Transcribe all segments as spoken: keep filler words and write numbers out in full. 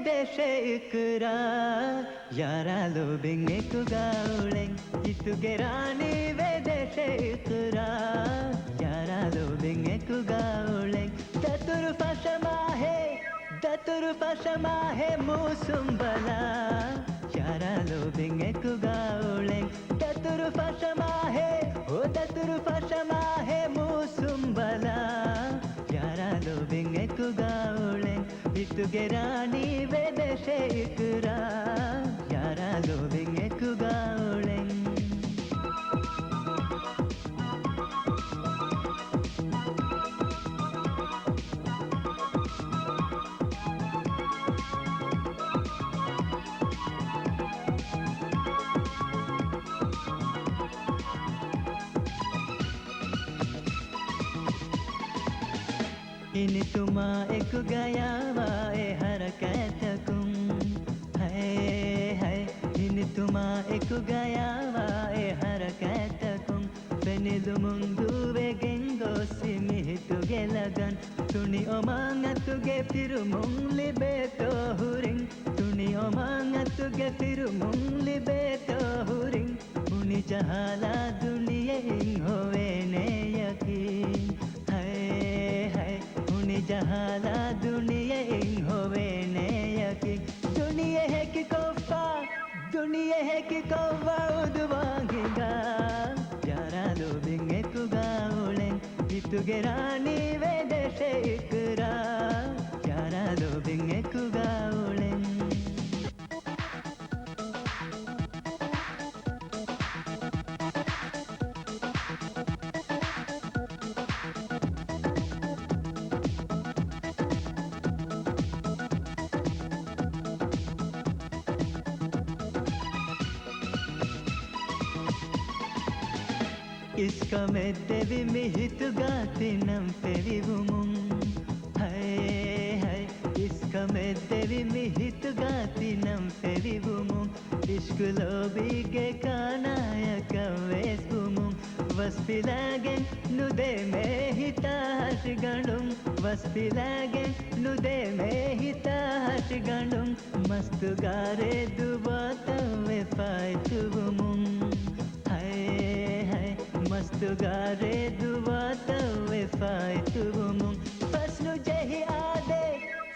ދޭށޭ އިޤްރާރް، ޔާރާ ލޯބިން އެކުގަ އުޅެން. ހިތުގެ ރާނީވެ ދޭށޭ އިޤްރާރް، ޔާރާ ލޯބިން އެކުގަ އުޅެން. ދަތުރު ފަށަމާހޭ، ދަތުރު ފަށަމާހޭ މޫސުން ބަލާ، ޔާރާ ލޯބިން އެކުގަ އުޅެން. ދަތުރު ފަށަމާހޭ، އޯ ދަތުރު ފަށަމާހޭ މޫސުން ބަލާ، ޔާރާ ލޯބިން އެކުގަ އުޅެން. ހިތުގެ ރާނީވެ ދޭށޭ އިޤްރާރް، ޔާރާ ލޯބިން އެކުގަ އުޅެން. ހިނިތުމާ އެކުގަޔާވާ އެ ހަރަކާތްތަކުން، ހައޭ ހައި، ހިނިތުމާ އެކުގަޔާވާ އެ ހަރަކާތްތަކުން، ފެނިލުމުން ދޫވެގެން ގޮއްސި މިހިތުގެ ލަގަން. ތުނި އޮމާން އަތުގެ ފިރުމުން ލިބޭތޯ ހުރިން، ތުނި އޮމާން އަތުގެ ފިރުމުން ލިބޭތޯ ހުރިން. ހުނި ޖަހާލާ ދުނިޔެއިން ހޮވޭނޭ ޔަޤީން. ހައޭ ހައި، ހުނި ޖަހާލާ ދުނިޔެއިން ހޮވޭނޭ ޔަޤީން. ދުނިޔެ ހެކިކޮށްފަ، ދުނިޔެ ހެކިކޮށްފަ އުދުވާ ހިނގާ، ޔާރާ ލޯބިން އެކުގަ އުޅެން. ހިތުގެ ރާނީވެ ދޭށޭ އިޤްރާރް، ޔާރާ ލޯބިން އެކުގަ އުޅެން. އިސްކަމެއް ދެވި މި ހިތުގަ ތިނަން ފެވިވުމުން. ހައޭ ހައި، އިސްކަމެއް ދެވި މި ހިތުގަ ތިނަން ފެވިވުމުން. އިޝްޤު ލޯބީގެ ކާނާޔަކަށް ވެސް ވުމުން. ވަސްފިލާގެން ނުދޭމޭ ހިތާ ހަށިގަނޑުން. ވަސްފިލާގެން ނުދޭމޭ ހިތާ ހަށިގަނޑުން. މަސްތުގާ ރޭ ދުވާތައް ވެފާއިތުވުމުން. ހައޭ ހައި، މަސްތުގާ ރޭ ދުވާތައް ވެފާއިތުވުމުން. ފަސްނުޖެހި އާދޭ،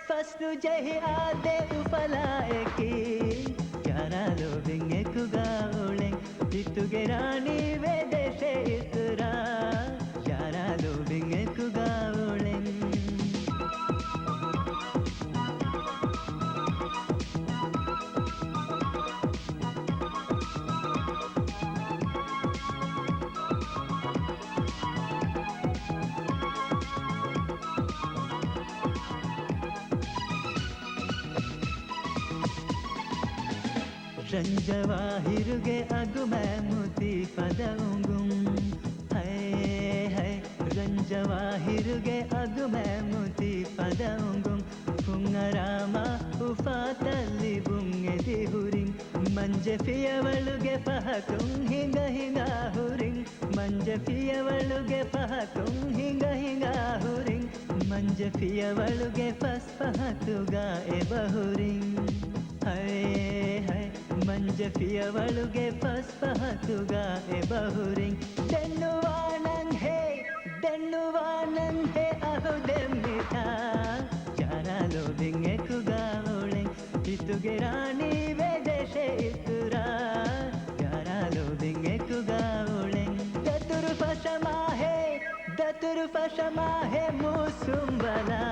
ފަސްނުޖެހި އާދޭ އުފަލާއެކީ. ޔާރާ ލޯބިން އެކުގަ އުޅެން. ހިތުގެ ރާނީވެ ދޭށޭ އިޤްރާރް، ޔާރާ ލޯބިން އެކުގަ އުޅެން. ރަންޖަވާހިރުގެ އަގުމާ މުތީ ފަދަ އުނގުން. ހައޭ ހައި، ރަންޖަވާހިރުގެ އަގުމާ މުތީ ފަދަ އުނގުން. ފުންއަރާމާ އުފާތައް ލިބުން އެދި ހުރިން. މަންޖެ ފިޔަވަޅުގެ ފަހަތުން ހިނގަ ހިނގާ ހުރިން. މަންޖެ ފިޔަވަޅުގެ ފަހަތުން ހިނގަ ހިނގާ ހުރިން. މަންޖެ ފިޔަވަޅުގެ ފަސް ފަހަތުގަ އެބަހުރިން. ހައޭ ހައި، މަންޖެ ފިޔަވަޅުގެ ފަސް ފަހަތުގަ އެބަހުރިން. ދެންނުވާނަން ހޭ، ދެންނުވާނަން ހޭ އަހުދެއް މިތާ. ޔާރާ ލޯބިން އެކުގަ އުޅެން. ހިތުގެ ރާނީވެ ދޭށޭ އިޤްރާރް. ޔާރާ ލޯބިން އެކުގަ އުޅެން. ދަތުރު ފަށަމާހޭ، ދަތުރު ފަށަމާހޭ މޫސުން ބަލާ.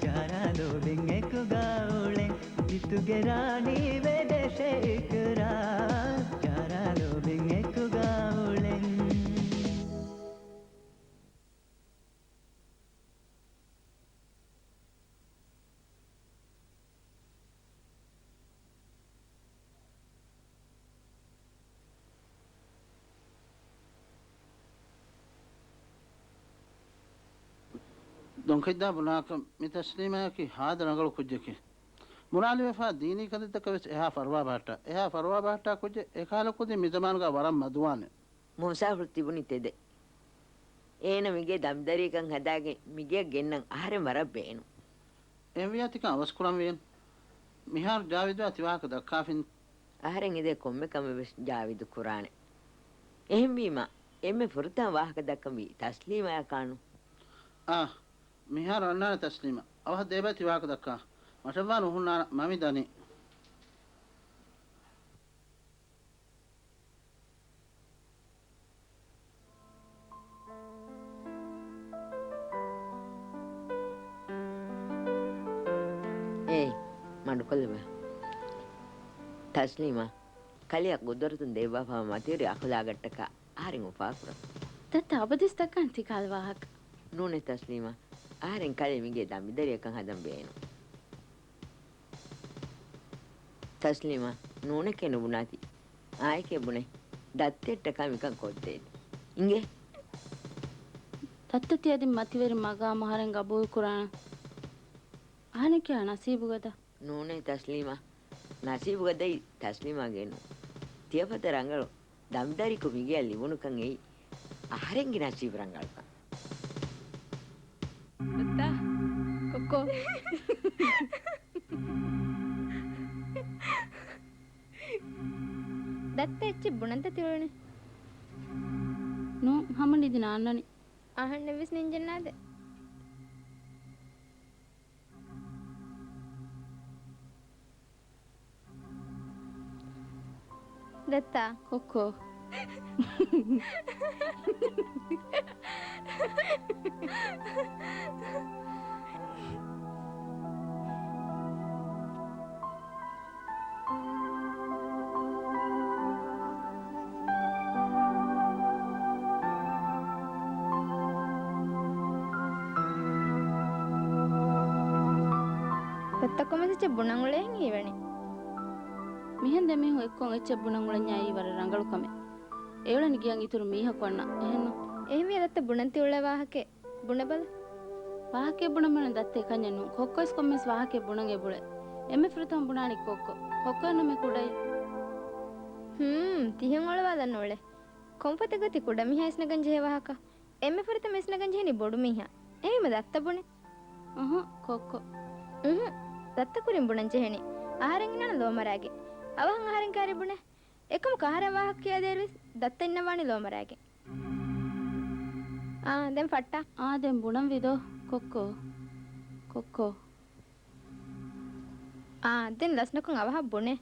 ޔާރާ ލޯބިން އެކުގަ އުޅެން. ހިތުގެ ރާނީވެ ދޭށޭ އިޤްރާރް. ޔާރާ ލޯބިން އެކުގަ އުޅެން. ދޮންކައްދާ ބުނާކަށް މި ތަސްލީމާއަކީ ހާދަ ރަނގަޅު ކުއްޖެކޭ. މުރާލިވެފާ ދީނީ ކަންތައްތަކަށް ވެސް އެހާ ފަރުވާ ބަހައްޓާ، އެހާ ފަރުވާ ބަހައްޓާ ކުއްޖެއް އެކަހަލަ ކުދިން މި ޒަމާނުގަ ވަރަށް މަދުވާނެ. މޫސާ ހުރި ތިބުނީ ތެދެއް. އޭނަ މިގޭ ދަމްދަރީކަން ހަދާގެން މިގެއަށް ގެންނަން އަހަރެން ވަރަށް ބޭނުން. އެހެންވިއްޔާ ތިކަން އަވަސްކުރަން ވޭން. މިހާރު ޖާވިދުއާ ތި ވާހަކަ ދައްކާފިން. އަހަރެން އެދޭ ކޮންމެ ކަމެއް ވެސް ޖާވިދު ކުރާނެ. އެހެންވީމަ، އެންމެ ފުރަތަމަ ވާހަކަ ދައްކަންވީ ތަސްލީމާއަކާނު. އާ، މިހާރު އަންނާނެ ތަސްލީމާ. އަވަހަށް ދޭބަ ތި ވާހަކަ ދައްކާ. މަށަށްވާން އުހުންނާނަ މަ މި ދަނީ. އޭ، މަޑުކޮށްލަބަ. ތަސްލީމާ، ކަލެއަށް ގުދުރަތުން ދެއްވާފަ މަތިވެރި އަޚުލާގަށްޓަކާ އަހަރެން އުފާކުރަން. ތައްތަ އަބަދުވެސް ދައްކާނެ ތި ކަހަލަ ވާހަކަ. ނޫނޭ ތަސްލީމާ، އަހަރެން ކަލޭ މިގޭ ދަނބިދަރިއަކަށް ހަދަން ބޭނުން. ތަސްލީމާ، ނޫނެކޭ ނުބުނާތި. އާއެކޭ ބުނޭ. ދައްތައަށްޓަކާ މިކަން ކޮށްދޭނެ. އިނގޭ. ދައްތަ ތި އަދި މަތިވެރި މަގާމު އަހަރެން ގަބޫލުކުރާނަން. އަހަރެން ކިޔާ ނަސީބުގަދަ. ނޫނޭ ތަސްލީމާ. ނަސީބުގަދައީ ތަސްލީމާގެ ނޫން. ތިޔަފަދަ ރަނގަޅު ދަނބިދަރިކު މިގެއަށް ލިބުނުކަން އެއީ އަހަރެންގެ ނަސީބު ރަނގަޅުކަން. ދައްތާ، ކޮއްކޮ. ދައްތަ އެއްޗެއް ބުނަންތަ ތިއުޅެނީ؟ ނޫން، ހަމަ ނިދި ނާންނަނީ. އަހަންނެއްވެސް ނިންޖެއް ނާދޭ. ދައްތާ. ކޮއްކޮ. ދައްތަ ކޮންމެސް އެއްޗެއް ބުނަން އުޅޭހެން ހީވަނީ. މިހެން ދެމީހުން އެއްކޮށް އެއްޗެއް ބުނަން އުޅެންޏާ އެއީ ވަރަށް ރަނގަޅު ކަމެއް. އެއުޅެނީ ގިޔަން އިތުރު މީހަކު އަންނަ. އެހެންނު؟ އެހެންވިއްޔާ ދައްތަ ބުނަން ތިއުޅޭ ވާހަކައެއް. ބުނެބަލަ. ވާހަކައެއް ބުނަން މިއުޅެނީ ދައްތަ އެކަންޏެއް ނޫން. ކޮއްކޮވެސް ކޮންމެސް ވާހަކައެއް ބުނަން އެބުޅޭ. އެންމެ ފުރަތަމަ ބުނާނީ ކޮއްކޮ. ކޮއްކޮއެއް ނަމެއް ކުޑައި. ހޫމް، ތިހެން އޮޅުވާލަން އުޅޭ. ކޮންފަތެއްގަ ތި ކުޑަމީހާ އިސްނަގަން ޖެހޭ ވާހަކަ؟ އެންމެ ފުރަތަމަ އިސްނަގަން ޖެހެނީ ބޮޑުމީހާ. އެހެންވީމަ ދައްތަ ބުނޭ. އުހު، ކޮއްކޮ. އުހު، ދައްތަ ކުރިން ބުނަން ޖެހެނީ. އަހަރެން އިންނާނެ ލޯމަރާގެ. އަވަހަށް އަހަރެން ކާރި ބުނޭ. އެކަމަކު އަހަރެން ވާހަކަ ކިޔާދޭއިރުވެސް ދައްތަ އިންނަވާނީ ލޯމަރާގެ. އާ، ދެން ފައްޓާ. އާ، ދެން ބުނަން ވިދޯ. ކޮއްކޮ. ކޮއްކޮ. އާ، ދެން ލަސްނުކޮށް އަވަހަށް ބުނޭ.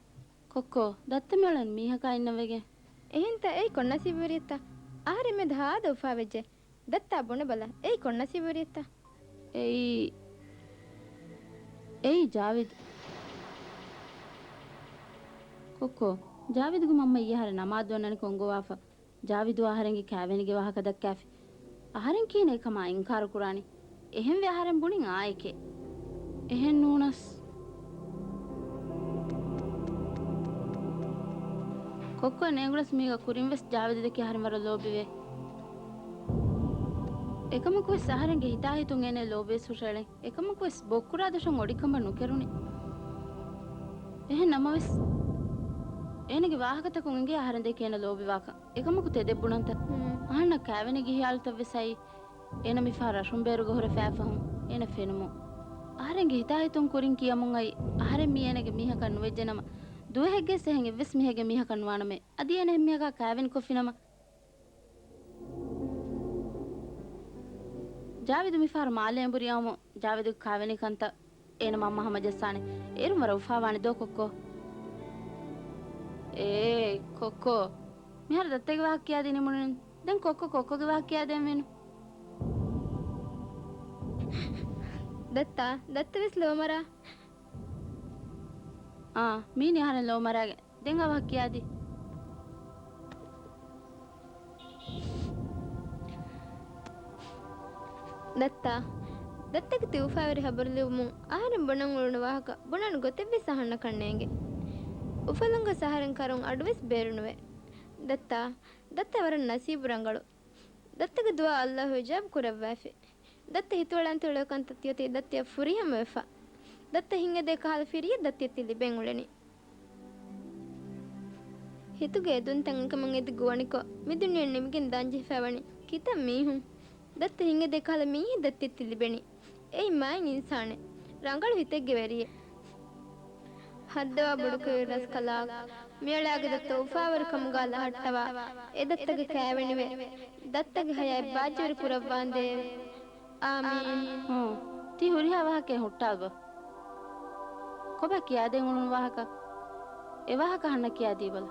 ކޮއްކޮ، ދައްތަ މިއުޅެނީ މީހަކާ އިންނަވެގެން. އެހެންތަ؟ އެއީ ކޮން ނަސީބުވެރިއެއްތަ؟ އަހަރެން މެދު ހާދަ އުފާވެއްޖެ. ދައްތާ ބުނެބަލަ، އެއީ ކޮން ނަސީބުވެރިއެއްތަ؟ އެއީ، އެއީ ޖާވިދު. ކޮއްކޮ، ޖާވިދުގެ މަންމަ އިއްޔެ އަހަރެން ނަމާދު ވަންނަނިކޮށް އޮންގޮވާފަ. ޖާވިދު އަހަރެންގެ ކާވެނިގެ ވާހަކަ ދައްކާފި. އަހަރެން ކިހިނެއް އެކަމާ އިންކާރު ކުރާނީ. އެހެންވެ އަހަރެން ބުނިން އާއެކޭ. އެހެން ނޫނަސް. ކޮއްކޮ ނޭނގުނަސް މީގަ ކުރިންވެސް ޖާވިދު ދެކެ އަހަރެން ވަރަށް ލޯބިވޭ. އެކަމަކުވެސް އަހަރެންގެ ހިތާހިތުން އޭނަ ލޯބިވެސް ހުށައެޅެން. އެކަމަކުވެސް ބޮއްކުރާ ދޮށަށް އޮޑިކަނބަށް ނުކެރުނި. އެހެން ނަމަވެސް، އޭނަގެ ވާހަކަތަކުން އެނގޭ އަހަރެން ދެކެ އޭނަ ލޯބިވާކަން. އެކަމަކު ތެދެއް ބުނަންތަ؟ ހުން. އަހަންނަށް ކާވެނިގެ ހިޔާލުތައްވެސް އައީ. އޭނަ މިފަހަރު ރަށުން ބޭރުގަ ހުރެފައިފަހުން އޭނަ ފެނުމުން. އަހަރެންގެ ހިތާހިތުން ކުރިން ކިޔަމުން އައި، އަހަރެން މީ އޭނަގެ މީހަކަށް ނުވެއްޖެނަމަ، ދުވަހެއްގެސް އެހެން އެއްވެސް މީހެއްގެ މީހަކަށް ނުވާނަމޭ. އަދި އޭނަ އެހެން މީހަކާ ކާވެނިކޮށްފިނަމަ. ޖާވިދު މިފަހަރު މާލެ އެނބުރި އައުމުން ޖާވިދުގެ ކާވެނި ކަންތައް އޭނަ މަންމަ ހަމަޖައްސާނެ. އޭރުން ވަރަށް އުފާވާނެ ދޯ ކޮއްކޮ. އޭ ކޮއްކޮ. މިހާރު ދައްތަގެ ވާހަކަ ކިޔާދީ ނިމުނުން. ދެން ކޮއްކޮ ކޮއްކޮގެ ވާހަކަ ކިޔާދޭންވީނު. ދައްތާ، ދައްތަވެސް ލޯމަރާ. އާ، މީނި އަހަރެން ލޯމަރާގެ. ދެން އަވަހަށް ކިޔާދި. ދައްތާ، ދައްތަގެ ތި އުފާވެރި ހަބަރު ލިބުމުން އަހަރެން ބުނަން އުޅުނު ވާހަކަ ބުނާނެ ގޮތެއްވެސް އަހަންނަކަށް ނޭނގެ. އުފަލުން ގޮސް އަހަރެން ކަރުން އަޑުވެސް ބޭރުނުވޭ. ދައްތާ، ދައްތަ ވަރަށް ނަސީބު ރަނގަޅު. ދައްތަގެ ދުޢާ އައްލާހު އިޖާބަ ކުރައްވާފި. ދައްތަ ހިތުއަޅާން ތެޅޭ ކަންތައް ތިއޮތީ ދައްތަޔަށް ފުރިހަމަވެފަ. ދައްތަ ހިނގަދޭ ކަހަލަ ފިރިއެއް ދައްތަޔަށް ތި ލިބެން އުޅެނީ. ހިތުގެ އެދުންތައް އެކަމަށް އެދި ގޮވަނިކޮށް، މި ދުނިޔެއިން ނިމިގެން ދާން ޖެހިފައިވަނީ ކިތައް މީހުން. ދައްތަ ހިނގަދޭ ކަހަލަ މީހެއް ދައްތަޔަށް ތި ލިބެނީ. އެއީ މާތް އިންސާނެއް. ރަނގަޅު ހިތެއްގެ ވެރިއެއް. ހައްދަވާ ބޮޑުކުރެއްވި ރަސްކަލާކޮ، މިއަޅާގެ ދައްތަ އުފާވެރިކަމުގާ ލަހައްޓަވާ، އެ ދައްތަގެ ކައިވެނިވެ، ދައްތަގެ ހަޔާތް ބާއްޖަވެރި ކުރައްވާނދޭވެ. އާމީން. ހޫނ. ތީ ހުރިހާ ވާހަކައެއް ހުއްޓާލަބަ. ކޮބާ ކިޔާދޭން އުޅުނު ވާހަކަ؟ އެ ވާހަކަ އަހަންނަށް ކިޔާދީބަލަ.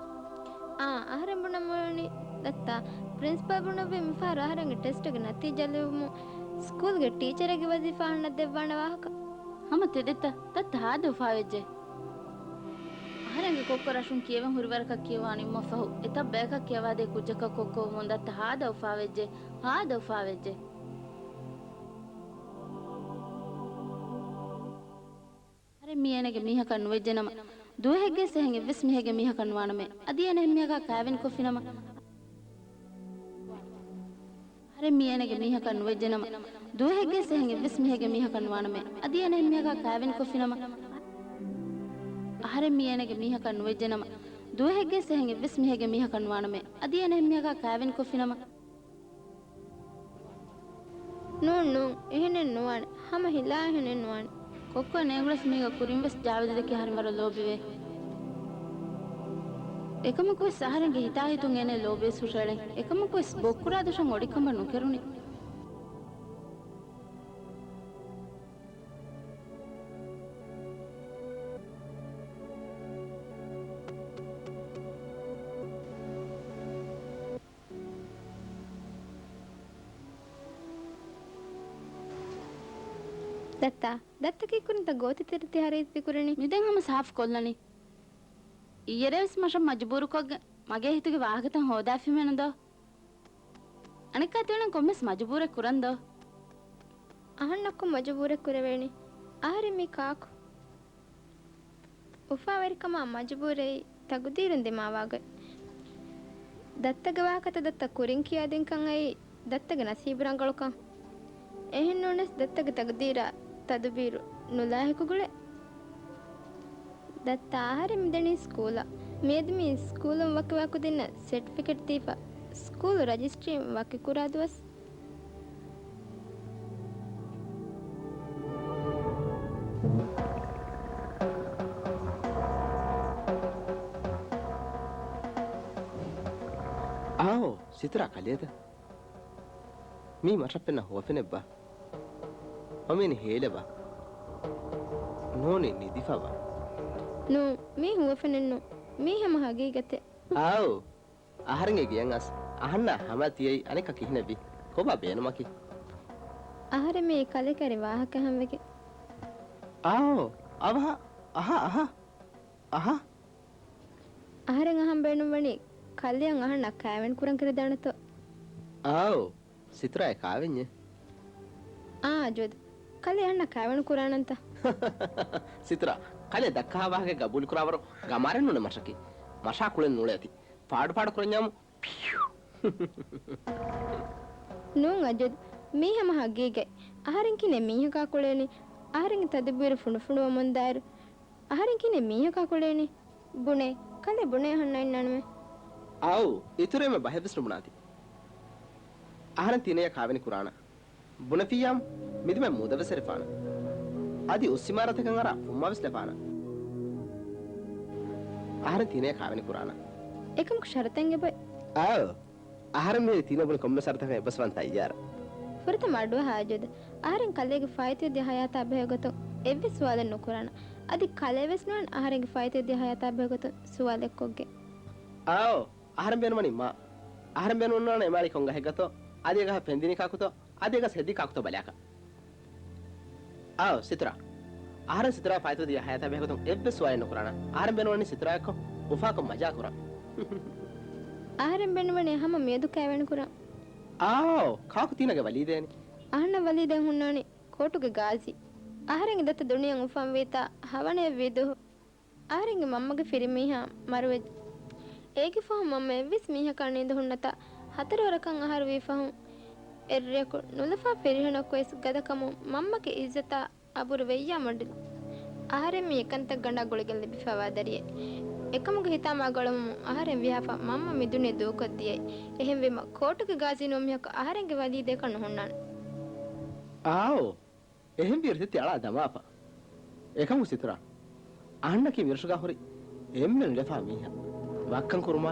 އާ، އަހަރެން ބުނަމުން ދައްތަ، ޕްރިންސިޕަލް ބުނުއްވި މިފަހަރު އަހަރެންގެ ޓެސްޓުގެ ނަތީޖާ ލިބުމުން ސްކޫލްގެ ޓީޗަރެއްގެ ވަޒީފާ އަހަންނަށް ދެއްވާނެ ވާހަކަ. ހަމަ ތެދެއްތަ؟ ދައްތަ ހާދަ އުފާވެއްޖެ. އަހަރެންގެ ކޮއްކޮ ރަށުން ކިޔެވެން ހުރި ވަރަކަށް ކިޔަވާ ނިންމަފަހު، އެތައް ބަޔަކަށް ކިޔަވާދޭ ކުއްޖަކަށް ކޮއްކޮވުމުން ދައްތަ ހާދަ އުފާވެއްޖެ. ހާދަ އުފާވެއްޖެ. އަހަރެން މީ އޭނަގެ މީހަކަށް ނުވެއްޖެނަމަ، ދުވަހެއްގެސް އެހެން އެއްވެސް މީހެއްގެ މީހަކަށް ނުވާނަމޭ. އަދި އޭނަ އެހެން މީހަކާ ކައިވެނިކޮށްފިނަމަ، އަހަރެން މީ އޭނަގެ މީހަކަށް ނުވެއްޖެނަމަ، ދުވަހެއްގެސް އެހެން އެއްވެސް މީހެއްގެ މީހަކަށް ނުވާނަމޭ. އަދި އޭނަ އެހެން މީހަކާ ކައިވެނިކޮށްފިނަމަ، އަހަރެން މީ އޭނަގެ މީހަކަށް ނުވެއްޖެނަމަ، ދުވަހެއްގެސް އެހެން އެއްވެސް މީހެއްގެ މީހަކަށް ނުވާނަމޭ. އަދި އޭނަ އެހެން މީހަކާ ކައިވެނިކޮށްފިނަމަ. ނޫން، ނޫން، އެހެނެއް ނުވާނެ. ހަމަ ހިލާ އެހެނެއް ނުވާނެ. ކޮއްކޮ ނޭނގުޅަސް މީގަ ކުރިންވެސް ޖާވިދު ދެކެ އަހަރެން ވަރަށް ލޯބިވޭ. އެކަމަކުވެސް އަހަރެންގެ ހިތާހިތުން އޭނަ ލޯބިވެސް ހުށައެޅެން. އެކަމަކުވެސް ބޮއްކުރާ ދޮށަށް އޮޑިކަނބަށް ނުކެރުނީ. ދައްތާ، ދައްތަ ކީއްކުރަންތަ ގޯތި ތިރިތި ހަރީތި ކުރަނީ؟ މި ދެން ހަމަ ސާފު ކޮށްލަނީ. އިއްޔެރޭވެސް މަށަށް މަޖުބޫރުކޮށްގެން މަގޭ ހިތުގެ ވާހަކަތައް ހޯދާފި މެނުން ދޯ؟ އަނެއްކާ ތިއުޅެން ކޮންމެސް މަޖުބޫރެއް ކުރަން ދޯ؟ އަހަންނަށް ކޮން މަޖުބޫރެއް ކުރެވޭނީ؟ އަހަރެން މީ ކާކު؟ އުފާވެރިކަމާ މަޖުބޫރެއް ތަގުދީރުން ދިމާވާގޮތް. ދައްތަގެ ވާހަކަތައް ދައްތަ ކުރިން ކިޔާދިންކަން އެއީ ދައްތަގެ ނަސީބު ރަނގަޅުކަން. އެހެންނޫނަސް ދައްތަގެ ތަގުދީރާ ތަދުބީރު ނުލާހިކުގުޅޭ. ދައްތަ އަހަރެން މިދަނީ ސްކޫލަށް. މިއަދު މީ ސްކޫލުން ވަކިވާ ކުދިންނަށް ސެޓްފިކެޓް ދީފަ، ސްކޫލު ރަޖިސްޓްރީން ވަކިކުރާ ދުވަސް. އާއޯ، ސިތުރާ ކަލޭތަ؟ މީ މަށަށް ފެންނަ ހުވަފެނެއްބާ؟ އޮމިނި ހޭލެބާ؟ ނޫނީ ނިދިފަވާ. ނޫން، މީ ހުވަފެނެއްނޫން. މީ ހަމަ ހަގީގަތެއް. އާއު، އަހަރެންގެ ގެޔަށް އަސް އަހަންނާ ހަމަ ތިޔައީ އަނެއްކާ ކިހިނެއްވީ؟ ކޮބާ ބޭނުމަކީ؟ އަހަރެން މީ ކަލޭ ކައިރި ވާހަކަ ހަމަވެގެން. އާއު، އަވަހަ، އަހަ، އަހަ، އަހަ. އަހަރެން އަހަން ބޭނުންވަނީ ކަލެއަށް އަހަންނާ ކައިވެނި ކުރަން ކަރިދާނެތޯ؟ އާއު، ސިތުރާއެއް ކާވެންޏެއް؟ އާ، އަޖުވަދު. ކަލެ އަހަންނާ ކައިވެނި ކުރާނަންތަ؟ ސިތުރާ، ކަލެ ދައްކާ ވާހަކަ ގަބޫލު ކުރާވަރު ގަމާރެއް ނޫނޭ މަށަކީ. މަށާ ކުޅެން ނޫޅޭތި. ފާޑު ފާޑު ކުރަންޏާމު. ނޫން އަޖުވަދު. މީ ހަމަ ހަގީގަތް. އަހަރެން ކިހިނެއް މީހަކާ ކުޅޭނީ؟ އަހަރެންގެ ތަދުބީރު ފުނޑުފުނޑުވަމުންދާއިރު، އަހަރެން ކިހިނެއް މީހަކާ ކުޅޭނީ؟ ބުނޭ، ކަލޭ ބުނޭ އަހަންނަށް އިންނާނަމޭ. އާއު، އިތުރު އެންމެ ބަހެއްވެސް ނުބުނާތި. އަހަރެން ތިނަޔަށް ކާވެނި ކުރާނަ. ބުނެފިއްޔާމު، މިދިމާ މޫދަށްވެސް އެރިފާނަ. އަދި އުސްއިމާރާތެއް ކަން އަރާ ފުންމާވެސް ލަފާނަ. އަހަރެން ތިނަޔަށް ކާވެނި ކުރާނަ. އެކަމަކު ޝަރުތެއް އެބައޮތް. އާއު. އަހަރެން މިހިރީ ތިނަ ބުނި ކޮންމެ ޝަރުތަކަށް އެއްބަސްވާން ތައްޔާރަށް. ފުރަތަމަ އަޑުއަހާ އަޖުވަދު. އަހަރެން ކަލޭގެ ފާއިތުވެދިޔަ ހަޔާތާ ބެހޭގޮތުން އެއްވެސް ސުވާލެއް ނުކުރާނަ. އަދި ކަލޭވެސް ނުވާނެ އަހަރެންގެ ފާއިތުވެދިޔަ ހަޔާތާ ބެހޭގޮތުން ސުވާލެއްކޮށްގެން. އާއޯ، އަހަރެން ބޭނުންވަނީ މާ. އަހަރެން ބޭނުންވަނީ އެމާލި ކޮންގަހެއްގަތޯ؟ އަދި އެގަހަށް ފެންދިނީ ކާކުތޯ؟ އަދި އެގަސް ހެއްދީ ކާކުތޯ ބަލާކަށް. އާއޯ، ސިތުރާ. އަހަރެން ސިތުރާ ފާއިތުވެދިޔަ ހަޔާތާ ބެހޭގޮތުން އެއްވެސް ސުވާލެއް ނުކުރާނަ. އަހަރެން ބޭނުންވަނީ ސިތުރާއެއްކޮށް އުފާކޮށް މަޖާ ކުރަން. އަހަރެން ބޭނުންވަނީ ހަމަ މިއަދު ކައިވެނިކުރަން. އާއޯ، ކާކު ތީނަގެ ވަލީދޭނީ؟ އަހަންނަށް ވަލީދޭން ހުންނާނީ ކޯޓުގެ ގާޒީ. އަހަރެންގެ ދައްތަ ދުނިޔެއިން އުފަންވީތާ ހަވަނަޔަށްވީ ދުވަހު. އަހަރެންގެ މަންމަގެ ފިރިމީހާ މަރުވެއްޖެ. އޭގެ ފަހުން މަންމަ އެއްވެސް މީހަކާ ނީނދެ ހުންނަތާ ހަތަރު ވަރަކަށް އަހަރު ވީ ފަހުން އެއްރެއަކު ނުލަފާ ފިރިހެނަކުވެސް ގަދަކަމުން މަންމަގެ އިއްޒަތާ އަބުރު ވެއްޔާ މަޑުލި. އަހަރެން މީ އެކަންތައްގަނޑާ ގުޅިގެން ލިބިފައިވާ ދަރިއެއް. އެކަމުގެ ހިތާމަ އަގައުޅުމުން އަހަރެން ވިހާފަ މަންމަ މި ދުނިޔެ ދޫކޮށްދިޔައީ. އެހެންވީމަ ކޯޓުގެ ގާޒީ ނޫން މީހަކު އަހަރެންގެ ވަލީދޭކަށް ނުހުންނާނެ. އާއޯ! އެހެންވީއިރު ތި އަޅާ ދަމާފަ. އެކަމު ސިތުރާ. އަހަންނަކީ މިރަށުގާ ހުރި އެންމެ ނުލަފާ މީހާ. ވައްކަން ކުރުމާ،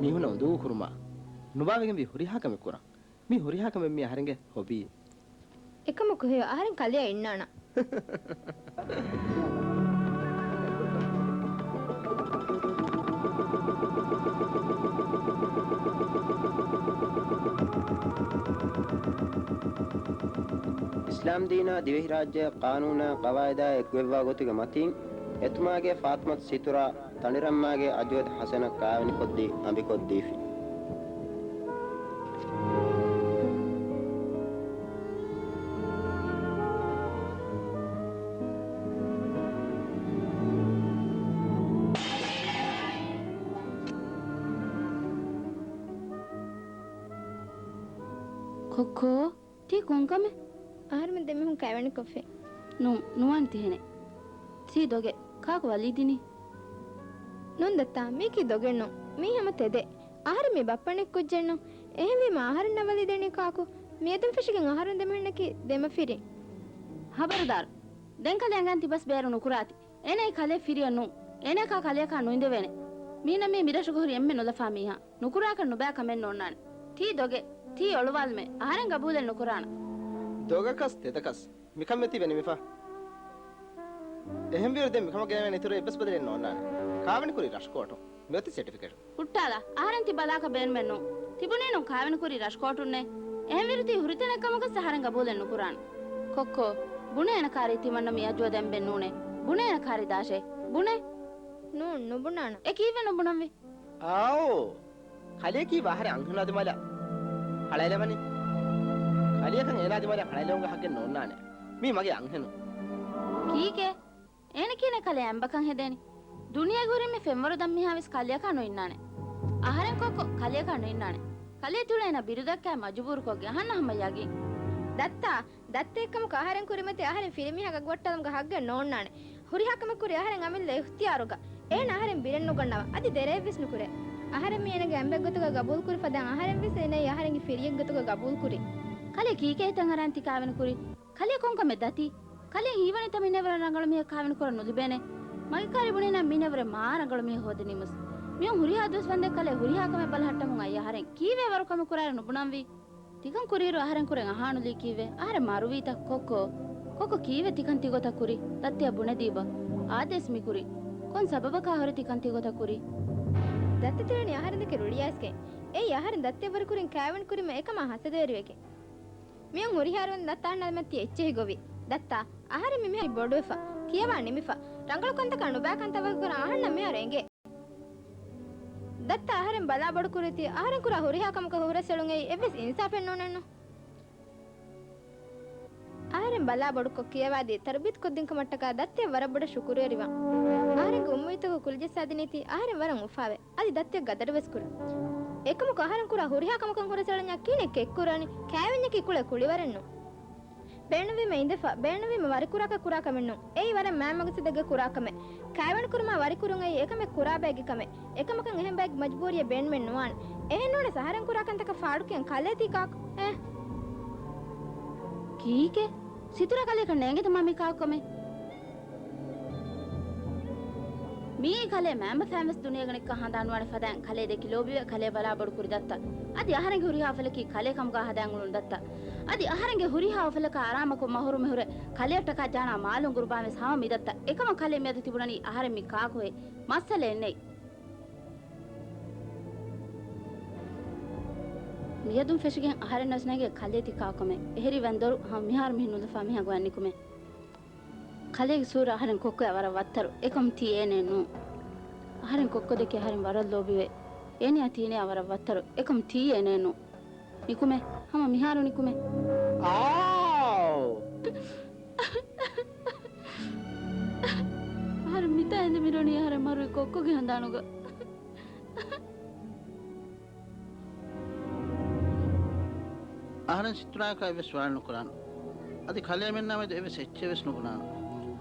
މީހުންނަށް އުނދަގޫ ކުރުމާ، ނުބާވެގެންވީ ހުރިހާ ކަމެއް ކުރަން. މި ހުރިހާ ކަމެއް މީ އަހަރެންގެ ހޮބީ. އެކަމަކު ހެޔޮ، އަހަރެން ކަލެއަށް އިންނާނަން. އިސްލާމްދީނާ ދިވެހިރާއްޖެ ޤާނޫނާ ޤަވާއިދާ އެކުވެއްވާ ގޮތުގެ މަތީން، އެތުމާގެ ފާތުމަތު ސިތުރާ ތަނޑިރަންމާގެ އަޖުވަދު ޙަސަނަށް ކާވެނިކޮށްދީ އަނބިކޮށްދީފި. ކޮއްކޯ؟ ތީ ކޮންކަމެއް؟ އަހަރެމެން ދެމީހުން ކައިވެނިކޮށްފި. ނޫން، ނުވާނެ ތިހެނެއް. ތީ ދޮގެއް. ކާކު ވަލީދިނީ؟ ނޫން ދައްތާ، މީކީ ދޮގެއްނޫން. މީ ހަމަ ތެދެއް. އަހަރެން މީ ބައްޕަނެއް ކުއްޖެއްނޫން. އެހެންވީމަ އަހަރެންނަށް ވަލީދެނީ ކާކު؟ މިއަދުން ފެށިގެން އަހަރުން ދެމީހުންނަކީ ދެމަފިރިން. ހަބަރުދާރު. ދެން ކަލޭ އަނގައިން ތިބަސް ބޭރު ނުކުރާތި. އޭނައީ ކަލޭ ފިރިއެއް ނޫން. އޭނައަކާ ކަލެއަކާ ނުއިނދެވޭނެ. މީނަ މީ މިރަށުގަ ހުރި އެންމެ ނުލަފާ މީހާ. ނުކުރާކަށް ނުބައި ކަމެއް ނޯންނާނެ. ތީ ދޮގެއް. ތީ އޮޅުވާލުމެއް. އަހަރެން ގަބޫލެއް ނުކުރާނަން. ދޮގަކަސް ތެދަކަސް މިކަން މެތި ވެނިމިފަ. އެހެންވީރު ދެން މިކަމަށް ގެނެވޭނެ އިތުރު އެއްވެސް ބަދަލެއް ނޯންނާނެ. ކާވެނިކުރީ ރަށް ކޯޓުން. މިއޮތީ ސެޓިފިކެޓު. ހުއްޓާލާ، އަހަރެން ތި ބަލާކަށް ބޭނުމެއް ނޫން. ތިބުނީ ނޫން ކާވެނިކުރީ ރަށް ކޯޓުންނޭ. އެހެންވީރު ތީ ހުރިތަނެއް ކަމުގަސް އަހަރެން ގަބޫލެއް ނުކުރާނަން. ކޮއްކޯ، ބުނޭ އޭނަ ކާރީ ތިމަންނަ މި އަޖުވަދު އެނބެން ނޫނޭ. ބުނޭ އޭނަ ކާރީ ދާށޭ. ބުނޭ. ނޫން، ނުބުނާނަން. އެ ކީއްވެ ނުބުނަންވީ؟ އާއޯ. ކަލެއަކީ ވާހަރެ އަންހެނާ ދިމާލަށް ހަޅައިލަވަނީ. ކަލެއަކަށް އޭނާ ދިމާލަށް ހަޅައިލެވުމުގެ ހައްގެއް ނޯންނާނެ. މީ މަގޭ އަންހެނުން. ކީކޭ؟ އޭނަ ކިޔަނީ ކަލެ އަނބަކަން ހެދޭނީ. ދުނިޔޭގެ ހުރިން މި ފެންވަރު ދަން މީހާ ވެސް ކަލެއަކާ ނުއިންނާނެ. އަހަރެން ކޮއްކޮ ކަލެއަކާ ނުއިންނާނެ. ކަލޭ ތިއުޅޭ އޭނަ ބިރުދައްކާ މަޖުބޫރުކޮށްގެން އަހަންނަށް ހަމަ ޔަގީން. ދައްތާ، ދައްތައެއްކަމަކު އަހަރެން ކުރިމަތި އަހަރެން ފިރިމީހާ ގަގުވައްޓާލުމުގެ ހައްގެއް ނޯންނާނެ. ހުރިހާ ކަމެއް ކުރީ އަހަރެން އަމިއްލަ އިޚްތިޔާރުގަ. އޭނަ އަހަރެން ބިރެއް ނުގަންނަވާ. އަދި ދެރައެއްވެސް ނުކުރޭ. އަހަރެން މީ އޭނަގެ އަނބެއްގޮތުގަ ގަބޫލުކުރި ފަދައިން އަހަރެން ވެސް އޭނައީ އަހަރެންގެ ފިރިއެއްގޮތުގަ ގަބޫލުކުރީ. ކަލޭ ކީކޭ ހިތަށް އަރާން ތި ކާވެނިކުރީ؟ ކަލޭ ކޮންކަމެއް ދަތީ؟ ކަލޭ ހީވަނީތަ މިނެވަރަށް ރަނގަޅު މީހެއް ކާވެނިކުރަން ނުލިބޭނެ؟ މަގޭ ކާރީ ބުނީނަމަ މިނެވަރެއް މާ ރަނގަޅު މީހެއް ހޯދެނީމުސް. މިއޮން ހުރިހާ ދުވަސް ވަންދެން ކަލޭ ހުރިހާ ކަމެއް ބަލަހައްޓަމުން އައީ އަހަރެން. ކީއްވެ ވަރު ކަމެއް ކުރާއިރު ނުބުނަންވީ؟ ތިކަން ކުރިއިރު އަހަރެން ކުރެން އަހާނުލީ ކީއްވެ؟ އަހަރެން މަރުވީތަ؟ ކޮއްކޯ؟ ކޮއްކޮ ކީއްވެ ތިކަން ތިގޮތަށް ކުރީ؟ ދައްތަޔަށް ބުނެދީބަ. އާދޭސް މިކުރީ. ކޮން ސަބަބަކާ ހުރެ ތިކަން ތިގޮތަށް ކުރީ؟ ދައްތަ ތިއުޅެނީ އަހަރެން ދެކެ ރުޅިއައިސްގެން. އެއީ އަހަރެން ދައްތަޔަށް ވަރުކުރިން ކާވެނިކުރީމަ އެކަމާ ހަސަދަވެރިވެގެން. މިއޮން ހުރިހާ ރުވަން ދައްތަ އަހަންނާ ދިމާ ތި އެއްޗެހި ގޮވީ. ދައްތާ، އަހަރެން މި މިހާރު ބޮޑުވެފަ. ކިޔަވާ ނިމިފަ. ރަނގަޅު ކަންތަކާ ނުބައި ކަންތައް ވަކިކުރަން އަހަންނަށް މިހާރު އެނގޭ. ދައްތާ އަހަރެން ބަލާ ބޮޑުކުރީތީ، އަހަރެން ކުރާ ހުރިހާ ކަމަކަށް ހުރަސްއެޅުން އެއީ އެއްވެސް އިންސާފެއް ނޫނެއްނު. އަހަރެން ބަލާ ބޮޑުކޮށް ކިޔަވާދީ ތަރުބިޔަތު ކޮށްދިން ކަމަށްޓަކާ ދައްތަޔަށް ވަރަށް ބޮޑަށް ޝުކުރުވެރިވާން. އަހަރެންގެ އުއްމީދުތަކަށް ކުލަޖައްސާދިނީތީ އަހަރެން ވަރަށް އުފާވެ. އަދި ދައްތަޔަށް ގަދަރުވެސް ކުރި. އެކަމަކު އަހަރެން ކުރާ ހުރިހާ ކަމަކަށް ހުރަސްއެޅަންޏާ ކިހިނެއް ކެތްކުރާނީ؟ ކާވެންޏަކީ ކުޅެ ކުޅިވަރެއްނު. ބޭނުންވީމަ އިނދެފަ، ބޭނުންވީމަ ވަރިކުރާކަށް ކުރާ ކަމެއްނު. އެއީ ވަރަށް މާތް މަގުސަދެއްގަ ކުރާ ކަމެއް. ކާވެނިކުރުމާ ވަރިކުރުން އެއީ އެކަމެއް ކުރާ ބައެއްގެ ކަމެއް. އެކަމަކަށް އެހެން ބައެއްގެ މަޖުބޫރީއެއް ބޭނުމެއް ނުވާނެ. އެހެންނޫނަސް އަހަރެން ކުރާ ކަންތަކަށް ފާޑުކިޔަން ކަލޭ ތީ ކާކު؟ އޭ. ކީކޭ؟ ސިތުރާ ކަލޭކަށް ނޭނގޭތަ މާ މީ ކާކު ކަމެއް؟ މިއީ ކަލޭ މައިންބަފައިން ވެސް ދުނިޔޭގަ ނިއްކާ ހަނދާންވާނެ ފަދައިން ކަލޭ ދެކި ލޯބިވެ، ކަލޭ ބަލާ ބޮޑުކުރި ދައްތަ. އަދި އަހަރެންގެ ހުރިހާ އުފަލަކީ ކަލޭ ކަމުގަ ހަދައިން އުޅުނު ދައްތަ. އަދި އަހަރެންގެ ހުރިހާ އުފަލަކާ އަރާމަކޮށް މަހުރުމެއް ހުރެ ކަލެއަށްޓަކާ ޖާނާ މާލުން ގުރުބާން ވެސް ހަމަ މި ދައްތަ. އެކަމަށް ކަލޭ މިއަދު ތިބުނަނީ އަހަރެން މީ ކާކު ހެއްޔޭ؟ މައްސަލައެއް ނެތް. މިއަދުން ފެށިގެން އަހަރެންނަށް ނެގޭ ކަލޭ ތި ކާކު ކަމެއް. އެހެރީ ވަންދޮރު ހަމަ މިހާރު މިހިން ނުލަފާ މީހާ ގޮވަން ނިކުމޭ. ކަލޭގެ ސޫރަ އަހަރެން ކޮއްކޮއާ ވަރަށް ވައްތަރު. އެކަމަކު ތީ އޭނައެއް ނޫން. އަހަރެން ކޮއްކޮ ދެކެ އަހަރެން ވަރަށް ލޯބިވޭ. އޭނަޔާ ތީނަޔާ ވަރަށް ވައްތަރު. އެކަމަކު ތީ އޭނައެއް ނޫން. ނިކުމޭ. ހަމަ މިހާރު ނިކުމޭ. އާއޯ! އަހަރެން މިތާ އިނދެ މިރޮނީ އަހަރެން މަރުވީ ކޮއްކޮގެ ހަނދާނުގަ. އަހަރެން ސިތުރާއަކާ އެއްވެސް ސުވާލު ނުކުރާނަން. އަދި ކަލޭމެންނާ މެދު އެއްވެސް އެއްޗެއް ވެސް ނުބުނާނަން.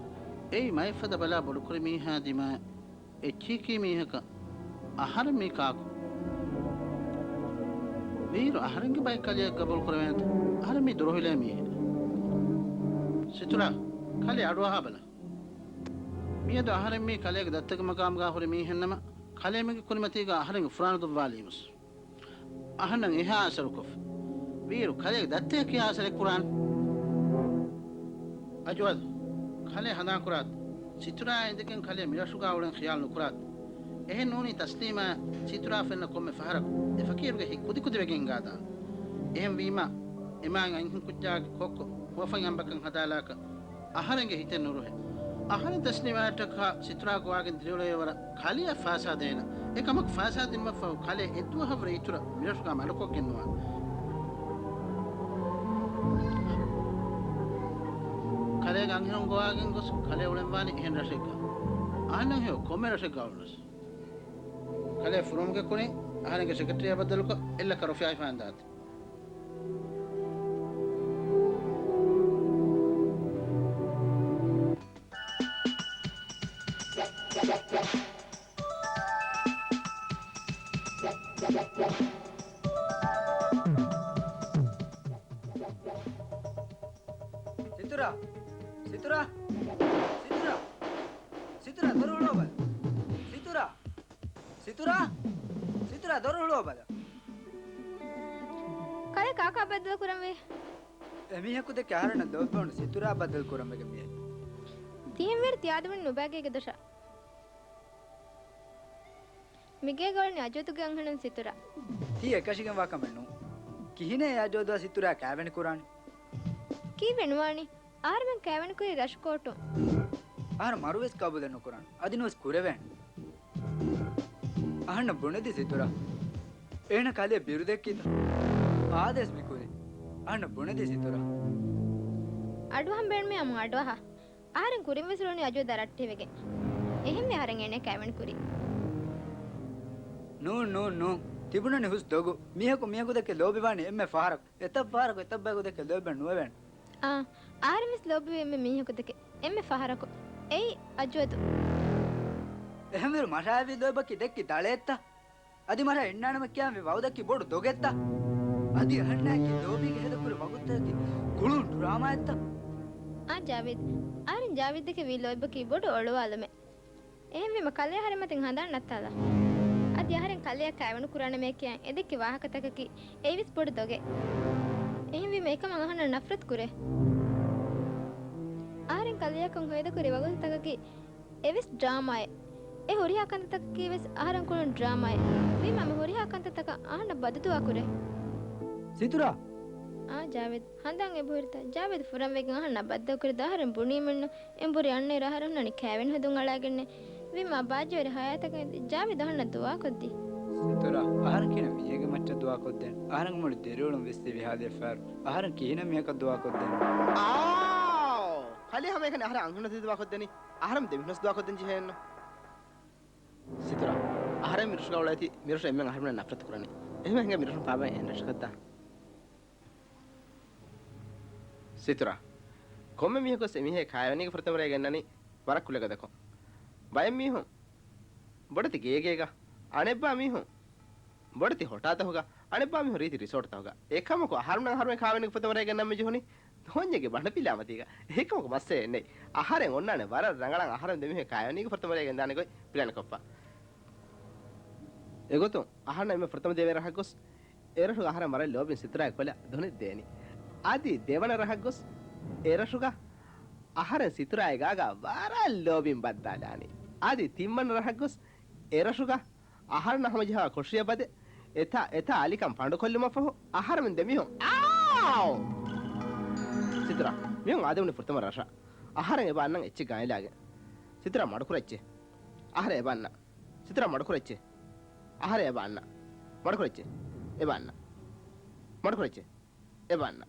އެއީ މައެއްފަދަ ބަލާ ބޮޑުކުރި މީހާ ދިމާ އެއްޗީކީ މީހަކަށް އަހަރެން މީ ކާކު؟ ވީއިރު އަހަރެންގެ ބައެއް ކަލެއަށް ގަބޫލު ކުރެވޭނެތަ؟ އަހަރެން މީ ދުރުހިލޭ މީހެއް. ސިތުރާ، ކަލޭ އަޑުއަހާބަލަ. މިއަދު އަހަރެން މީ ކަލޭގެ ދައްތަގެ މަގާމުގާ ހުރި މީހެއްނަމަ، ކަލޭ މީގެ ކުރިމަތީގާ އަހަރެންގެ ފުރާނަ ދުއްވާލީމުސް އަހަންނަށް އެހާ އަސަރުކޮށްފި. ވީއިރު ކަލޭގެ ދައްތަޔަށް ކިހާ އަސަރެއް ކުރާނެ؟ އަޖުވަދު، ކަލޭ ހަނދާންކުރާތަ؟ ސިތުރާއާ އިނދެގެން ކަލޭ މިރަށުގާ އުޅެން ޚިޔާލު ނުކުރާތަ؟ އެހެން ނޫނީ ތަސްލީމާއަށް ސިތުރާ ފެންނަ ކޮންމެ ފަހަރަކު އެ ފަޤީރުގެ ހިތް ކުދިކުދިވެގެން ހިނގާދާނެ. އެހެންވީމާ، އެމާތް އަންހެންކުއްޖާގެ ކޮއްކޮ ހުވަފަތް އަނބަކަށް ހަދާލާކަށް އަހަރެންގެ ހިތެއް ނުރުހޭ. އަހަރެން ތަސްލީމާއަށްޓަކާ ސިތުރާ ގޮވާގެން ދިރިއުޅޭ ވަރަށް ކަލެއަށް ފާސާދޭނަން. އެކަމަކު ފާސާދިނުމަށްފަހު ކަލޭ އެއްދުވަހަށްވުރެ އިތުރަށް މިރަށުގާ މަޑުކޮށްގެން ނުވާނެ. ކަލޭގެ އަންހެނުން ގޮވާގެން ގޮސް ކަލޭ އުޅެންވާނީ އެހެން ރަށެއްގަ. އަހަންނަށް ހެޔޮ ކޮންމެ ރަށެއްގަ އުޅުނަސް. ކަލޭ ފުރުމުގެ ކުރިން އަހަރެންގެ ސެކްރެޓަރީއާ ބައްދަލުކޮށް އެއްލައްކަ ރުފިޔާ ހިފާންދާތި. ސިތުރާ! ސިތުރާ! ސިތުރާ! ސިތުރާ، ދޮރު ހުޅުވާބަލަ. ސިތުރާ! ސިތުރާ! ސިތުރާ، ދޮރު ހުޅުވާބަލަ. ކަލޭ ކާކާ ބައްދަލު ކުރަންވީ؟ އެމީހަކު ދެކެ އަހަރެންނަށް ލޯބިވަނު ސިތުރާ ބައްދަލު ކުރަންވެގެން މިއައީ. ތިހެންވީއިރު ތިޔާދެމުން ނުބައިގޭގެ ދޮށަށް. މިގޭގަ އުޅެނީ އަޖުވަދުގެ އަންހެނުން ސިތުރާ. ތީ އެކަށީގެންވާ ކަމެއް ނޫން. ކިހިނެއް އަޖުވަދުއާ ސިތުރާ ކާވެނި ކުރާނީ؟ ކީއްވެ ނުވާނީ؟ އަހަރެމެން ކާވެނިކުރީ ރަށު ކޯޓުން. އަހަރެން މަރުވެސް ޤަބޫލެއް ނުކުރާނެ. އަދި ނުވެސް ކުރެވޭނެ. އަހަންނަށް ބުނެދީ ސިތުރާ. އޭނަ ކަލޭ ބިރުދެއްކީތަ؟ އާދޭސް މި ކުރީ. އަހަންނަށް ބުނެދީ ސިތުރާ. އަޑުއަހަން ބޭނުމީ އަމު އަޑުއަހާ. އަހަރެން ކުރިންވެސް އުޅުނީ އަޖުވަދު ރައްޓެހިވެގެން. އެހެންވެ އަހަރެން އޭނަ ކާވެނި ކުރީ. ނޫން، ނޫން، ނޫން. ތިބުނަނީ ހުސް ދޮގު. މީހަކު މީހަކު ދެކެ ލޯބިވާނީ އެންމެ ފަހަރަކު. އެތައް ފަހަރަކު އެތައް ބަޔަކު ދެކެ ލޯބިވެ ނުވެވޭނެ. އާ، އަހަރެންވެސް ލޯބިވީ އެންމެ މީހަކު ދެކެ. އެންމެ ފަހަރަކު. އެއީ އަޖުވަދު. އެހެންވީއިރު މަށާއެއްވީ ލޯތްބަކީ ދެއްކި ދަޅައެއްތަ؟ އަދި މަށާ އިންނާނަމޭ ކިޔާންވީ ވައުދަކީ ބޮޑު ދޮގެއްތަ؟ އަދި އަހަންނާއެކީ ލޯބީގެ ހެދަކުރި ވަގުތުތަކަކީ ކުޅުން ޑްރާމާއެއްތަ؟ އާ ޖާވިދް، އަހަރެން ޖާވިދްދެކެ ވީ ލޯތްބަކީ ބޮޑު އޮޅުވާލުމެއް. އެހެންވީމަ ކަލޭ އަހަރެން މަތިން ހަނދާން ނައްތާލާ. އަދި އަހަރެން ކަލެއަށް ކާވެނި ކުރާނަމޭ ކިޔާން އެ ދެއްކި ވާހަކަތަކަކީ އެއީވެސް ބޮޑު ދޮގެއް. އެހެންވީމަ އެކަމަށް އަހަންނަށް ނަފްރަތު ކުރޭ. އަހަރެން ކަލެއަކުން ހޭދަކުރި ވަގުތުތަކަކީ އެވެސް ޑްރާމާއެއް. އެ ހުރިހާ ކަންތައްތަކަކީވެސް އަހަރެން ކުޅުނު ޑްރާމާއެއް. ވީމާ މި ހުރިހާ ކަންތައްތަކަށް އަހަންނަށް ބަދުދުޢާ ކުރޭ. ސިތުރާ! އާ ޖާވިދް، ހަނދާން އެބަހުރިތަ؟ ޖާވިދް ފުރަންވެގެން އަހަންނަށް ބައްދަލުކުރި ދާ އަހަރެން ބުނީމެއްނު. އެނބުރި އަންނައިރު އަހަރެން ހުންނަނީ ކާވެނި ހެދުން އަޅާގެންނޭ. ވީމާ ބާއްޖަވެރި ހަޔާތަކަށް އެދި ޖާވިދް އަހަންނަށް ދުޢާކޮށްދީ. ސިތުރާ، އަހަރެން ކިހިނެއް މީހެއްގެ މައްޗަށް ދުޢާކޮށްދޭން؟ އަހަރެން މުޅި ދިރިއުޅުން ވިއްސި ވިހާލިއެއް ފާރު. އަހަރެން ކިހިނެއް މީހަކަށް ދުޢާކޮށްދޭން؟ އާއޯ! ކަލޭ ހަމައެކަނި އަހަރެން އަންހެނުންނަށް ދުޢާކޮށްދޭނީ. އަހަރެން ދެމިހުނަސް ދުޢާކޮށްދޭން ޖެހޭންނު. ސިތުރާ، އަހަރެން މިރަށުގަ އުޅޭތީ، މިރަށު އެންމެން އަހަރެމެންނަށް ނަފްރަތު ކުރަނީ. އެހެންވެ ހިނގާ މިރަށުން ފާބައި އެހެން ރަށަކަށްދާން. ސިތުރާ، ކޮންމެ މީހަކުވެސް އެމީހެއް ކާވެނީގެ ފުރަތަމަ ރޭގަ އިންނަނީ ވަރަށް ކުލަގަދަކޮށް. ބައެއް މީހުން ބޮޑެތި ގޭގޭގަ، އަނެއްބާ މީހުން ބޮޑެތި ހޮޓާތަކުގަ، އަނެއްބާ މީހުން ރީތި ރިސޯޓްތަކުގަ. އެކަމަކު އަހަރެމެންނަށް އަހަރެމެން ކާވެނީގެ ފުރަތަމަ ރޭގަ އިންނަން މި ޖެހުނީ ދޯންޏެއްގެ ބަނޑަ ޕިލާމަތީގަ. އެކަމަކު މައްސަލައެއް ނެތް. އަހަރެން އޮންނާނެ ވަރަށް ރަނގަޅަށް އަހަރެން ދެމީހުން ކާވެނީގެ ފުރަތަމަ ރޭގަ އިންދާނެ ގޮތް ޕްލޭން ކޮށްފަ. އެގޮތުން އަހަރެންނަށް އެންމެ ފުރަތަމަ ދެވޭ ރަށަށް ގޮސް، އެރަށުގަ އަހަރެން ވަރަށް ލޯބިން ސިތުރާގެ ކޮލަށް ދޮނެއް ދޭނީ. އަދި ދެވަނަ ރަށަށް ގޮސް، އެރަށުގަ އަހަރެން ސިތުރާގެ ގާގަ ވަރަށް ލޯބިން ބައްދާލާނީ. އަދި ތިންވަނަ ރަށަށް ގޮސް، އެރަށުގަ އަހަރެންނަށް ހަމަޖަހާ ކޮށިއަށް ބަދެ، އެތާ، އެތާ އަލިކަން ފަނޑުކޮށްލުމަށްފަހު، އަހަރެމެން ދެމީހުން އާއޯ! ސިތުރާ، މިހުން އާދެވުނީ ފުރަތަމަ ރަށަށް. އަހަރެން އެބަ އަންނަން އެއްޗެއް ގާތްލާގެން. ސިތުރާ މަޑުކުރައްޗޭ. އަހަރެން އެބަ އަންނަ. ސިތުރާ މަޑުކުރައްޗޭ. އަހަރެން އެބަ އަންނަ. މަޑުކުރައްޗޭ. އެބަ އަންނަ. މަޑުކުރައްޗޭ. އެބަ އަންނަ.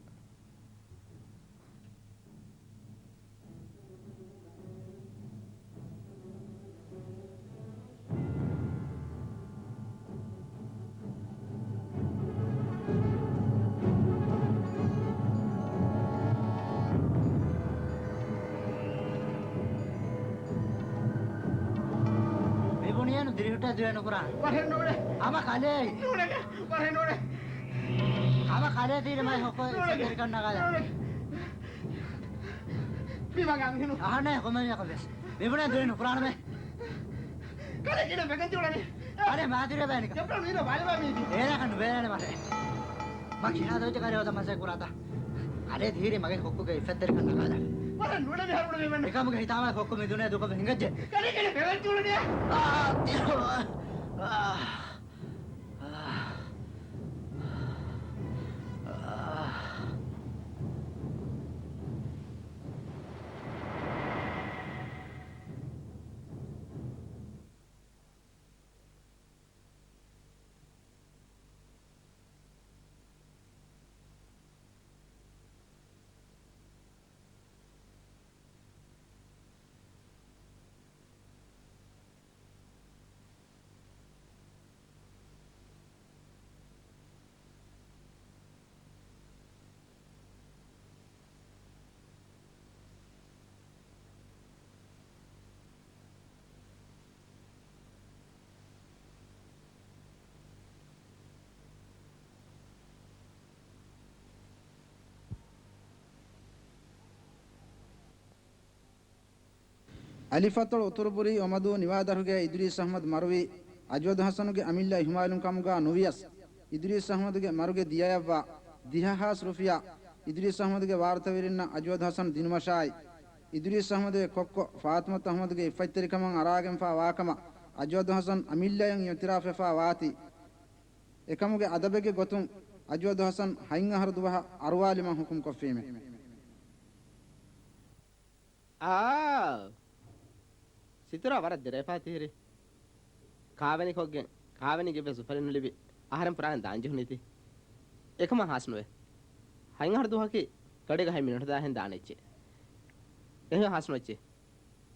މި ބުނިޔަނު ދިރިހުއްޓާ ދުވެ ނުކުރާނެ. ވަރެއް ނޫޅޭ. ހަމަ ކަލޭ. ނޫޅޭ. ވަރެއް ނޫޅޭ. ހަމަ ކަލޭ ތީރި މައި ހޮކޮ ނޫޅޭ. ސެކެރިކަން ނަގާލާ. ނޫޅޭ. މި މަގަށް އަންހެނު. އަހަންނާ ކޮމެން ކޮބެސް. މިބުނެ ދުވެ ނުކުރާނަމޭ. ކަލޭ ކިނަ ބެގެން ތިއުޅެނީ. އަރޭ މާދިރި ބޭނިކަ. އެޕްރާން ވީނަ ބާލިބާ މީދީ. އޭރާ ކަން ނުބޭނެ މަށެ. މަ ކިހާ ދޯޖަ ކަރެ ހޯދަ މަސެ ކުރާތަ. އަރޭ ދީރި މަގެ ކޮއްކުގެ އިފަތްތެރިކަން ނަގާލަ. ވަރަށް ނުޑެ މިހާރު ނުޑެ މެން. އެކަމުގެ ހިތާމަ ކޮއްކު މި ދުނިޔެ ދުކަ ހިނގައްޖެ. ކަލޭ ކިނަ ބެގެން ތިއުޅެނީ. އާ، ތިއު. އާ. އަލިފަތޮޅު އުތުރުބުރީ އޮމަދޫ ނިވާދަރުގެ އިދުރީސް އަޙްމަދު މަރުވީ، އަޖްވަދު ޙަސަނުގެ އަމިއްލަ އިހުމާލުން ކަމުގާ ނުވިޔަސް، އިދުރީސް އަޙްމަދުގެ މަރުގެ ދިޔަޔަށްވާ ދިހަ ހާސް ރުފިޔާ އިދުރީސް އަޙްމަދުގެ ވާރުތަވެރިންނަށް އަޖްވަދު ޙަސަނު ދިނުމަށާއި، އިދުރީސް އަޙްމަދުގެ ކޮއްކޮ ފާތުމަތު އަޙްމަދުގެ އިއްފަތްތެރިކަމަށް އަރާގެންފާ ވާކަމަށް އަޖްވަދު ޙަސަން އަމިއްލަޔަށް އިއުތިރާފްވެފާ ވާތީ، އެކަމުގެ އަދަބެއްގެ ގޮތުން އަޖްވަދު ޙަސަން ހަތް އަހަރު ދުވަހަށް އަރުވާލުމަށް ޙުކުމްކޮށްފީމެ. އާ! ސިތުރާ ވަރަށް ދެރަވެފާ ތިހިރީ. ކާވެނިކޮށްގެން، ކާވެނީގެ ވެސް އުފަލެއް ނުލިބި، އަހަރެން ފުރާނަ ދާން ޖެހުނީތީ. އެކަމާ ހާސްނުވޭ. ހަތް އަހަރު ދުވަހަކީ ގަޑިގަ ހަތް މިނެޓު ދާހެން ދާނެ އެއްޗެއް. އެހެން ހާސްނުވެއްޗޭ.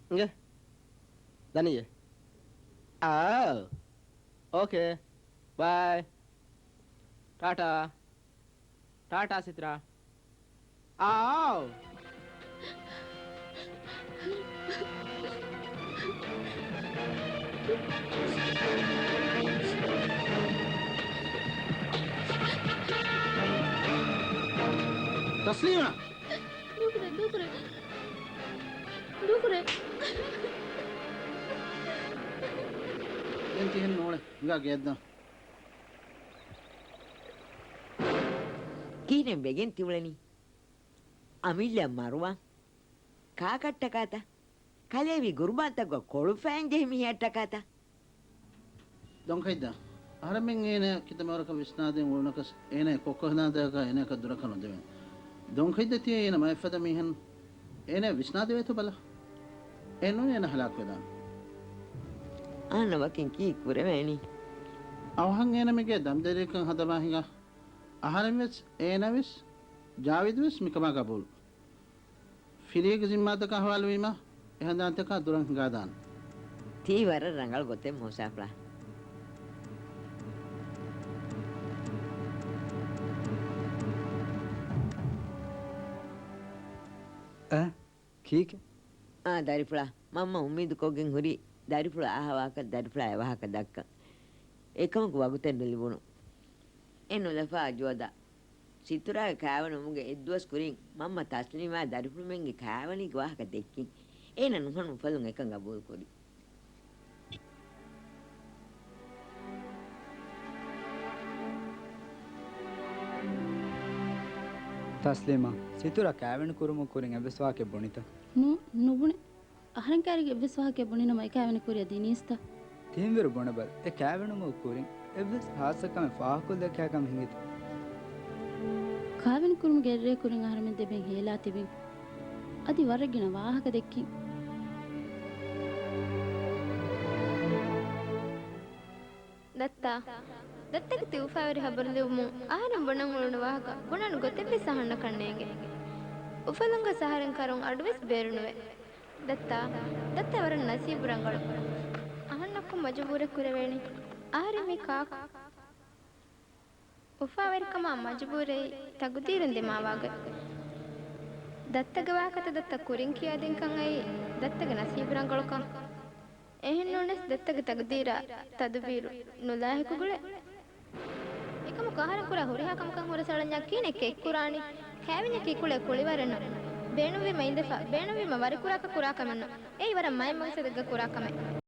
އިނގޭ. ދަނީއޭ. އާ. އޯކޭ. ބާއި. ޓާޓާ. ޓާޓާ ސިތުރާ. އާއޯ. ތަސްލީމާ. ދޫކުރޭ، ދޫކުރޭ. ދޫކުރޭ. ދެން ތިހެން ނޫޅެ. ހިނގާ ގެއަށްދާ. ކިހިނެއް ވެގެން ތިއުޅެނީ؟ އަމިއްލަ މަރުވާ؟ ކާކަށްޓަކާތަ؟ ކަލޭވި ގުރުބާންތަކުގަ ކޮޅު ފައިން ޖެހި މީހަށްޓަކާތަ؟ ދޮންކައްތަ، އަހަރެމެން އޭނަ ކިތަމަވަރަކަށް ވިސްނާދޭން އުޅުނަކަސް އޭނަ ކޮއްކޮ ހަނދާންތަކަކާ އޭނައަކަށް ދުރަކަށް ނުދެވޭނެ. ދޮންކައްތަ ތިޔަ އޭނަ މައެއްފަދަ މީހެއް އޭނަ ވިސްނާދެވޭތޯ ބަލަ. އެ ނޫން އޭނަ ހަލާކުވެދާނެ. އަހަންނަށް ވަކިން ކީއް ކުރެވޭނީ؟ އަވަހަށް އޭނަ މިގޭ ދަމްދެރިކަން ހަދަމާ ހިނގާ. އަހަރެން ވެސް އޭނަ ވެސް ޖާވިދު ވެސް މިކަމާ ގަބޫލު. ފިރިއެއްގެ ޒިންމާތަކާ ހަވާލުވީމަ، އެ ހަނދާންތަކާ ދުރަށް ހިނގާދާނެ. ތީ ވަރަށް ރަނގަޅު ގޮތެއް މޫސާފުޅާ. އަ، ކީކޭ؟ އާ، ދަރިފުޅާ، މަންމަ އުއްމީދުކޮށްގެން ހުރީ ދަރިފުޅާ އާ ވާހަކަ، ދަރިފުޅާ އެ ވާހަކަ ދައްކަން. އެކަމަކު ވަގުތެއް ނުލިބުނު. އެ ނުލަފާ އަޖުވަދާ. ސިތުރާގެ ކާވެނުމުގެ އެއްދުވަސް ކުރިން މަންމަ ތަސްލީމާ ދަރިފުޅުމެންގެ ކާވެނީގެ ވާހަކަ ދެއްކިން. އޭނަ ނުހަނު އުފަލުން އެކަން ގަބޫލުކުރި. ތަސްލީމާ، ސިތުރާ ކާވެނި ކުރުމުގެ ކުރިން އެއްވެސް ވާހަކައެއް ބުނިތަ؟ ނޫ، ނުބުނެ. އަހަރެން ކައިރީގެ އެއްވެސް ވާހަކައެއް ބުނިނަމަ އެ ކާވެނި ކުރިއަށް ދިނީސްތަ؟ ތިހެންވީއިރު ބުނެބަލަ، އެ ކާވެނުމުގެ ކުރިން އެއްވެސް ހާއްސަ ކަމެއް ފާހަގަކޮށްލައްކާ ކަމެއް ހިނގިތަ؟ ކާވެނި ކުރުމުގެ އެއްރޭ ކުރިން އަހަރެމެން ދެބެން ހޭލާ ތިބިން. އަދި ވަރަށް ގިނަ ވާހަކަ ދެއްކިން. ދައްތާ، ދައްތަގެ ތި އުފާވެރި ހަބަރު ލިބުމުން އަހަރެން ބުނަން އުޅުނު ވާހަކަ ބުނާނެ ގޮތެއްވެސް އަހަންނަކަށް ނޭނގެ. އުފަލުން ގޮސް އަހަރެން ކަރުން އަޑުވެސް ބޭރުނުވޭ. ދައްތާ، ދައްތަ ވަރަށް ނަސީބު ރަނގަޅު. އަހަންނަކުން މަޖުބޫރެއް ކުރެވޭނީ. އަހަރެން މީ ކާކު؟ އުފާވެރިކަމާ މަޖުބޫރީ ތަގުދީރުން ދިމާވާގޮތް. ދައްތަގެ ވާހަކަތައް ދައްތަ ކުރިން ކިޔާދިންކަން އެއީ ދައްތަގެ ނަސީބު ރަނގަޅުކަން. އެހެންނޫނަސް ދައްތަގެ ތަގުދީރާ ތަދުބީރު ނުލާހިކު ގުޅޭ. އެކަމަކު އަހަރެން ކުރާ ހުރިހާ ކަމަކަށް ހުރަސް އަޅަންޏާ ކިހިނެއް ކެއްކުރާނީ؟ ކާވެންޏަކީ ކުޅޭ ކުޅިވަރެއް ނޫން. ބޭނުންވީމަ އިނދެފަ، ބޭނުންވީމަ ވަރިކުރާކަށް ކުރާ ކަމެއްނު. އެއީ ވަރަށް މައި މަގްސަދެއްގަ ކުރާ ކަމެއް.